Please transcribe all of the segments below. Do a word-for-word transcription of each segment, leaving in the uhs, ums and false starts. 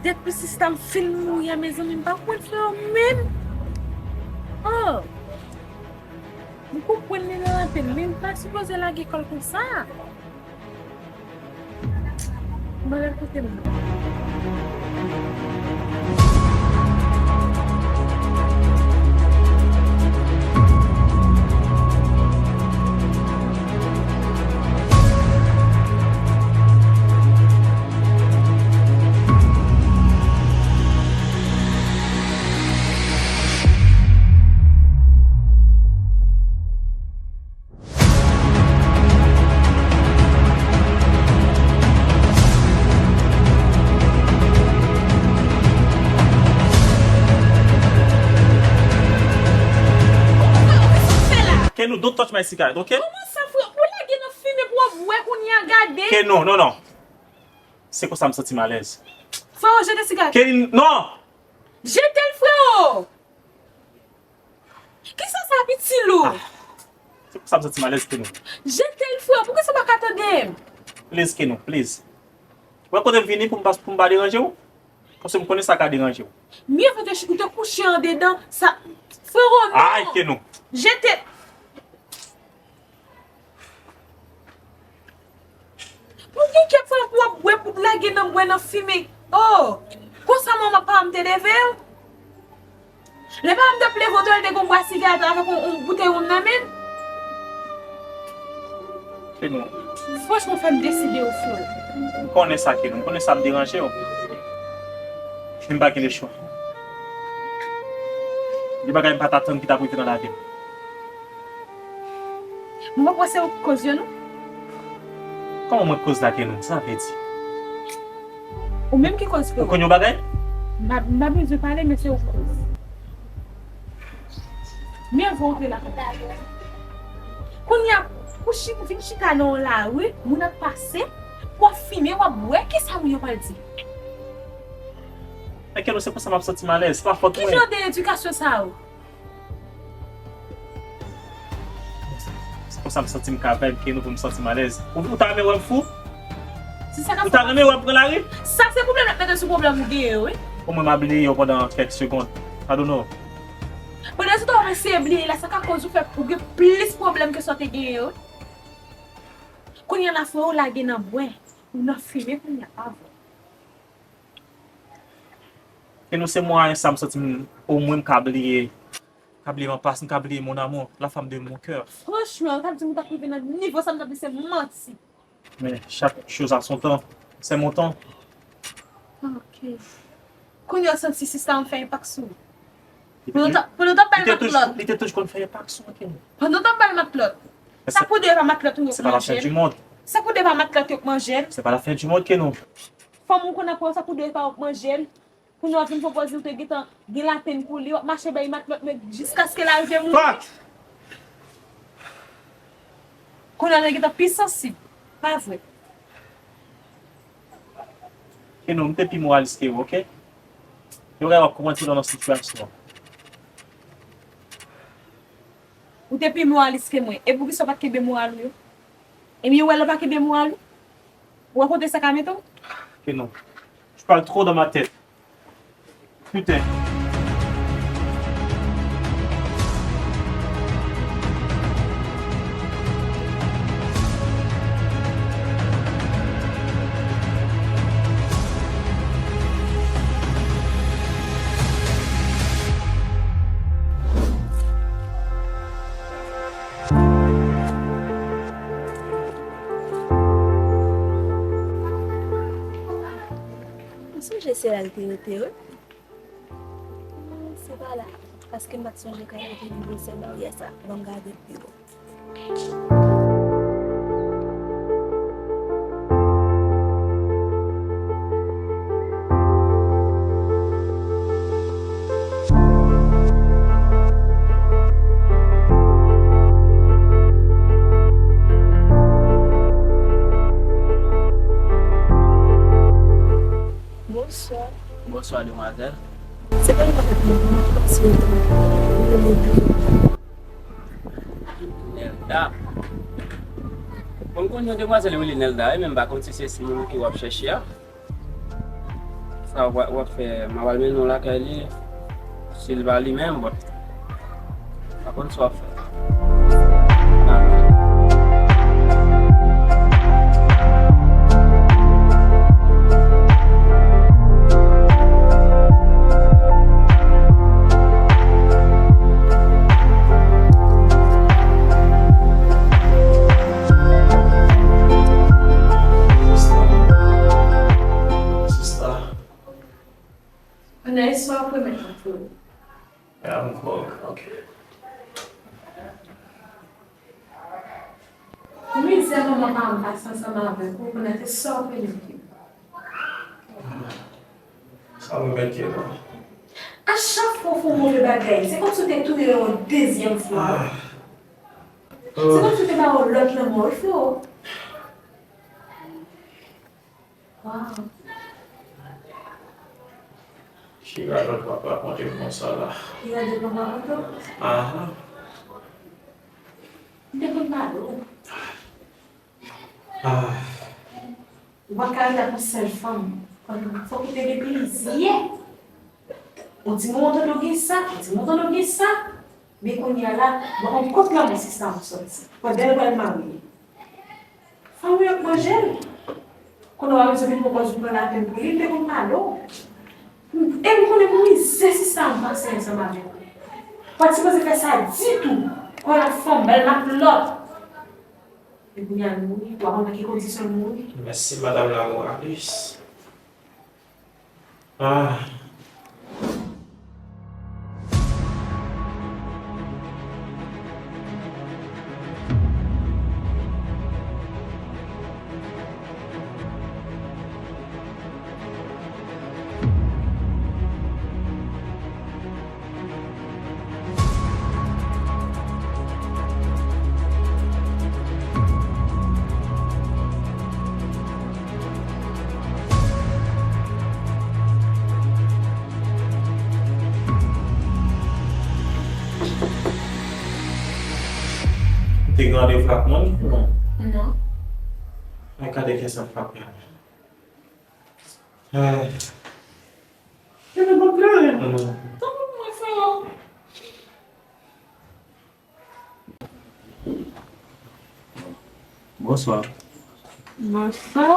Depi sista m fin mouri a, mezanmi, m pa konprann frè m menm. Oh! M konprann li nan lapenn, men m pa sipoze lage kò l konsa. Mwen lè kote m. Kenou, don't touch my cigarette, ok? Kòman sa, frè? Ou lage nan fimen pou w ap bwè kounye a, gade. Kenou, non, non. Se konsa m santi m alèz. Frè, jete sigarèt. Kenou, non! Jete l, frè! Kisa sa, piti lou? Ah, se konsa m santi m alèz, Kenou. Jete l, frè, poukisa w pa ka tande m? Please, Kenou, please. Wè kote m vini pou m pa, pou m pa deranje w? Paske m konnen sa ka deranje w. Mye fè w te, ou te kouche andedan, sa, frero, non. Ay, Kenou. Jete. Pou gen kèk fwa pou w ap bwè, pou w lage nan bwè nan fimen. Oh! Konsa manman papa m te leve w? Lè papa m t ap leve w, te wè l te gen yon bwa sigarèt avèk yon, yon boutèy wonm nan men l? Kenou. Franchman, fè m deside w, frè. M konnen sa, Kenou. M konnen sa ap deranje w. Men m pa gen lechwa. Gen bagay m pa t atann ki t ap rive nan lavi m. Mwen pa panse ou k koz yo, non. Kòman mwen k koz la, Kenou? Sa vle di? Ou menm ki koz, frè. Ou konn yon bagay? M pa, m pa bezwen pale, men se ou k koz. Mye vo antre lakay. Kounye a, ou chi-, vin chita nan yon lari, moun ap pase, w ap fimen, w ap bwè, kisa moun yo pral di? Men Kenou, se konsa m ap santi m alèz, se pa fòt mwen. Ki jan de edikasyon sa yo? Se konsa m santi m ka vibe, Kenou, pou m santi m alèz. Ou, ou ta renmen wè m fou? Se sa k ap fè. Ou ta renmen wè m pran lari? Sa se pwoblèm l ap mete sou pwoblèm ou genyen yo, wi. Omwen m a bliye yo pandan kèk segonn. I don't know. Pandan se tan w ap eseye bliye la, sa ka koz ou fè ou gen plis pwoblèm ke sa w te genyen yo. Kounye a la, frè, ou lage nan bwè, ou nan fimen kounye a, pa vre? Kenou, se mwayen sa m santi m, omwen m ka bliye, ka bliye m anpas, m ka bliye mon amour, la femme de mon cœur. Franchman, ou t ap di m ou t ap rive nan nivo sa, m t ap di se manti. Mais chaque chose a son temps, c'est mon temps. Ok. Kounye a w santi sista an fè enpak sou ou. Pandan w t ap, pandan w t ap ba l matlòt. Li te toujou konn fè enpak sou mwen, Kenou. Pandan w t ap ba l matlòt. Sa pou de pa matlòt ou yo k manje l? C'est pas la fin du monde. Sa pou de pa matlòt yo k manje l? C'est pas la fin du monde, Kenou. Fanm ou konn ap wè w, sa pou de pa yo k manje l? Kounye a w ap vin fè w pòz ou te gentan gen lapenn pou li, w ap mache bay matlòt, men jiskaske l arive mouri. Fuck! Kounye a l gentan pi sansib. Pa vre? Kenou, m te pi moralis ke ou, oke? Yo wè w ap konprann se nan yon sitiyasyon. Ou te pi moralis ke mwen. E poukisa w pa t kenbe moral ou yo? Ebyen, ou wè lè w pa kenbe moral ou? Ou wè kote sa ka mete w? Kenou, tu parles trop dans ma tête. Putain. Ou sonje se la l te rete, wi? Se pa la, paske m pa t sonje kay kote nou te sèl nan yè sa. Ban m gade pi wo. Bonswa. Bonswa, demwazèl. Se pa yon bagay pou mwen, mwen panse ou rele byen. Nelda. Bon, m konn yon demwazèl rele Nelda, wi, men m pa konn si se moun ki w ap chèche a. Sa w ap, w ap fè, m ap al mennen w lakay li, si l pa li menm, but, pa konn sa w ap fè. Sista. Sista. Nan istwa w ap remèt mwen, freo. Ya, m kwè w, ok. Mizè manman pa m pase ansanm avèk ou, kounye a se sa w ap remèt li. Sa m remèt li non. A chak fwa w fè yon move bagay, se kòmsi w te touye l yon dezyèm fwa. Se kòmsi w te ba yo lòt lanmò, wi, freo. Waw. Ki radòt papa konte m konsa la. Ki radòt papa konte w? Ahan. M te konn pale w. Ah. Ou pa ka rete ak yon sèl fanm. Fòk ou te gen plizyè. Yon ti moman w tande w gen sa, yon ti moman w tande w gen sa. Men kounye a la, m pa konn kot lanmò sista m sòti. Pandan l pral marye. Fanmi yo k manje l. Kounye a w ap vin pran pòz ou pran lapenn pou li, li te konn pale w. E m konnen pou mizè sista m pase ansanm avèk ou. Pa t sipoze fè sa ditou. Kounye a fanm bèl mak lòt. E kounye a l mouri, w ap konn nan ki kondisyon l mouri. Mèsi, madam la moralis. Ah. Ou te gen randevou ak moun? Non. Non. Ay, gade kiyès ap frape a. Ay. Tande m ap plere. Mhm. Tanpri pou mwen, freo. Bonswa. Bonswa.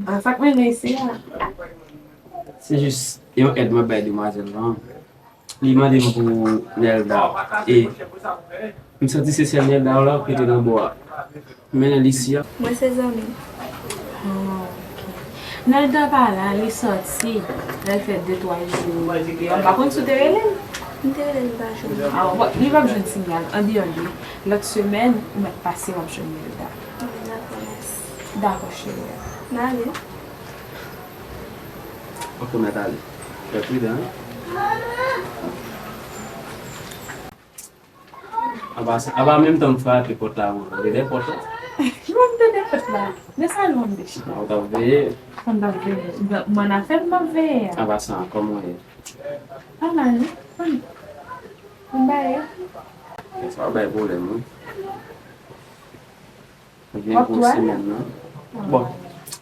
Ah, sa k mennen isi a? Se jis yon èd mwen bay demwazèl lan. Li mande m pou Nelda. E m santi se sèl Nelda w la ki te nan bò a. Mennen l isi a. Mwen se zanmi l. Ah, ok. Nelda pa la, li sòti. Lè l fè de twa jou li deyò. M pa konn si w te rele l. M te rele l, li pa jwenn mwen. Ah, bon, li p ap jwenn sinyal. Andeyò de lòt semèn, ou mèt pase, w ap jwenn Nelda. Ok, dakò, mèsi. Dakò, cheri. M ale. Fòk ou mèt ale. Fè pridan, wi. Apa sa, apa menm tan m frape pòt la, ou tande pòt la? Mwen m tande pòt la. Men sa nou m te chita. Ou t ap veye? Mwen t ap veye. Mwen afè m ap veye a. Apa sa, kòman w ye? Pa mal, non? Ann. M ba yo. Sa w bay pwoblèm, wi. Ou gen pou semèn nan. Bon,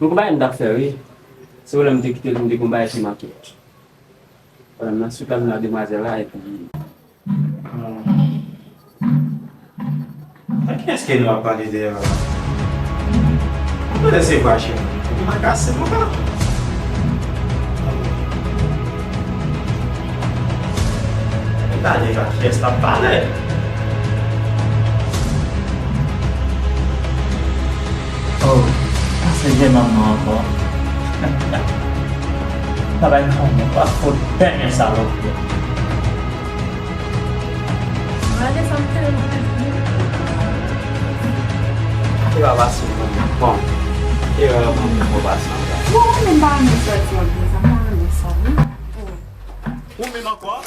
m gon bagay m t ap fè, wi. Se vre m te kite l, m te gon bagay ki manke. Pwoblèm nan, sou tan la demwazèl la, epi. Ak kiyès ke nou ap pale dèyè a la? Ou konnen se vwa cheri. Ou makase papa. Gade ak kiyès l ap pale. Oh, pase gen manman ankò. Travay fanmi pa fout tèmen salopri. Gade sa m fè nan. E pa fasil non. Bon, e pa fasil pou pase anba. Bon, mwen menm pa renmen sòti anpil sa, m pa renmen sa, wi. Ou menm ankò?